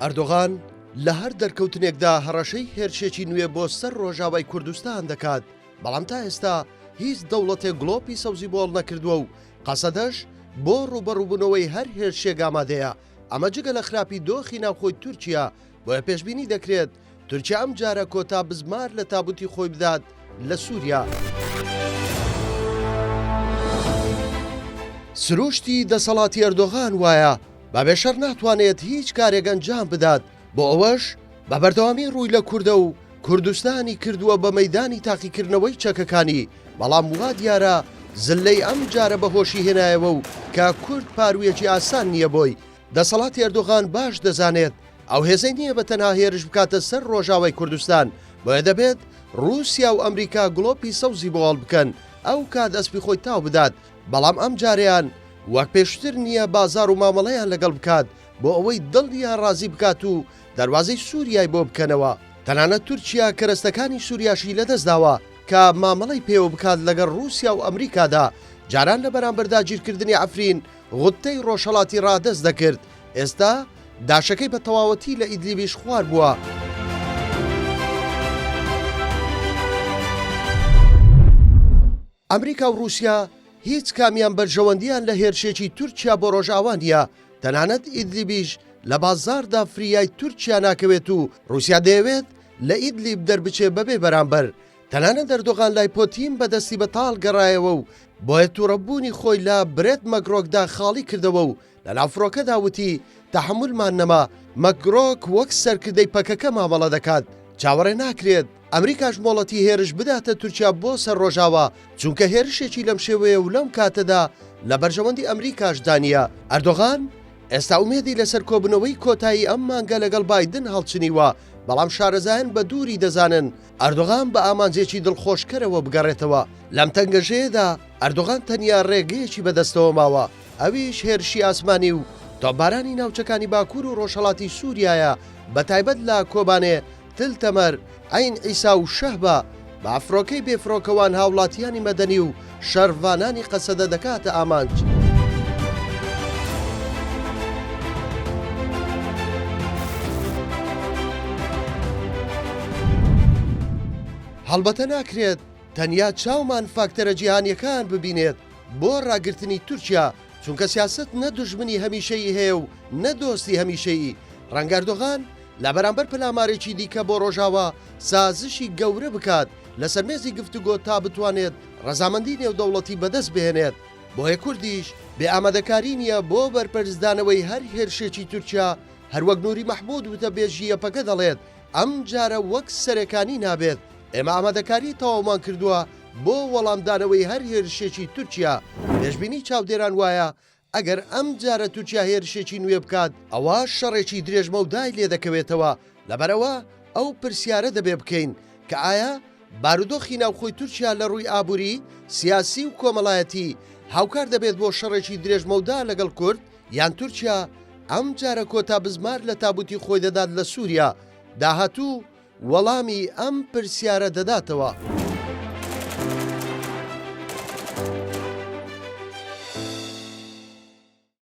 ئەردۆغان لە هەر دەرکەوتنێکدا هەڕەشەی هێرشێکی نوێ بۆ سەر ڕۆژاوای کوردستان دەکات، بەڵام تا ئێستا هیچ دەوڵەتێک گڵۆپی سەوزی بۆ هەڵنەکردووە و قەسەدەش بۆ ڕووبەڕووبوونەوەی هەر هێرشێک ئامادەیە، ئەمە جگە لە خراپی دۆخی ناوخۆی تورکیا، بۆیە پێشبینی دەکرێت تورکیا ئەمجارە کۆتا بزمار لە تابوتی خۆی بدات لە سووریا. سروشتی دەسەڵاتی ئەردۆغان وایە بەبێ شەڕ ناتوانێت هیچ کارێک ئەنجام بدات، بۆ ئەوەش بە بەردەوامی ڕووی لە کوردە و کوردستانی کردووە بە مەیدانی تاقیکردنەوەی چەکەکانی، بەڵام وا دیارە زللەی ئەم جارە بە هۆشی هێنایەوە و کە کورد پاروویەکی ئاسان نییە بۆی، دەسەڵاتی ئەردۆغان باش دەزانێت ئەو هێزەی نییە بە تەنها هێرش بکاتە سەر ڕۆژاوای کوردستان، بۆیە دەبێت ڕووسیا و ئەمریکا گڵۆپی سەوزی بۆ هەڵبکەن ئەو کات ئەسپی خۆی تاو بدات، بەڵام ئەم جارەیان وەک پێشتر نییە بازاڕ و مامەڵەیان لەگەڵ بکات بۆ ئەوەی دڵیان ڕازی بکات و دەروازەی سووریای بۆ بکەنەوە، تەنانەت تورکیا کەرەستەکانی سووریاشی لەدەستداوە کە مامەڵەی پێوە بکات لەگەڵ ڕووسیا و ئەمریکادا، جاران لە بەرامبەر داگیرکردنی عەفرین غوتەی ڕۆژهەڵاتی ڕادەست دەکرد، ئێستا داشەکەی بە تەواوەتی لە ئیدلیبیش خوار بووە. ئەمریکا و ڕووسیا هیچ کامیان بەرژەوەندییان لە هێرشێکی تورکیا بۆ ڕۆژئاوا نییە، تەنانەت ئیدلیبیش لە بازاڕدا فریای تورکیا ناکەوێت و ڕووسیا دەیەوێت لە ئیدلیب دەربچێ بەبێ بەرامبەر. تەنانەت ئەردۆغان لای پۆتین بە دەستی بەتاڵ گەڕایەوە و بۆیە توڕەبوونی خۆی لە برێت مەکگرۆکدا خاڵی کردەوە و لەناو فڕۆکەدا وتی، تەحەمولمان نەما، مەکگرۆک وەک سەرکردەی پەکەکە مامەڵە دەکات، چاوەڕێ ناکرێت ئەمریکاش مۆڵەتی هێرش بداتە تورکیا بۆ سەر ڕۆژاوا، چونکە هێرشێکی لەم شێوەیە و لەم کاتەدا لە بەرژەوەندی ئەمریکاشدا نییە. ئەردۆغان ئێستا ئومێدی لەسەر کۆبوونەوەی کۆتایی ئەم مانگە لەگەڵ بایدن هەڵچنیوە، بەڵام شارەزایان بە دووری دەزانن ئەردۆغان بە ئامانجێکی دڵخۆشکەرەوە بگەڕێتەوە. لەم تەنگەژەیەدا ئەردۆغان تەنیا ڕێگەیەکی بەدەستەوە ماوە، ئەویش هێرشی ئاسمانی و تۆپبارانی ناوچەکانی باکوور و ڕۆژهەڵاتی سووریایە، بەتایبەت لە کۆبانێ، تل تەمەر، عەین عیسا و شەهبا، بە فڕۆکەی بێفڕۆکەوان هاوڵاتیانی مەدەنی و شەڕڤانانی قەسەدە دەکاتە ئامانج. هەڵبەتە ناکرێت تەنیا چاومان فاکتەرە جیهانییەکان ببینێت بۆ ڕاگرتنی تورکیا، چونکە سیاسەت نە دوژمنی هەمیشەیی هەیە و نە دۆستی هەمیشەیی، ڕەنگە ئەردۆغان لە بەرامبەر پەلامارێکی دیکە بۆ ڕۆژاوا سازشی گەورە بکات لەسەر مێزی گفتوگۆ تا بتوانێت ڕەزامەندی نێودەوڵەتی بەدەست بهێنێت، بۆیە کوردیش بێ ئامادەکاری نییە بۆ بەرپەرچدانەوەی هەر هێرشێکی تورکیا، هەروەک نوری مەحمود وتەبێژی یەپەگە دەڵێت ئەمجارە وەک سەرێکانی نابێت، ئێمە ئامادەکاری تەواومان کردووە بۆ وەڵامدانەوەی هەر هێرشێکی تورکیا، پێشبینی چاودێران وایە ئەگەر ئەمجارە تورکیا هێرشێکی نوێ بکات ئەوا شەڕێکی درێژمەودای لێدەکەوێتەوە، لەبەرئەوە ئەو پرسیارە دەبێ بکەین کە ئایا بارودۆخی ناوخۆی تورکیا لە ڕووی ئابووری، سیاسی و کۆمەڵایەتی هاوکار دەبێت بۆ شەڕێکی درێژمەودا لەگەڵ کورد یان تورکیا ئەمجارە کۆتا بزمار لە تابوتی خۆی دەدات لە سوریا؟ داهاتوو وەڵامی ئەم پرسیارە دەداتەوە.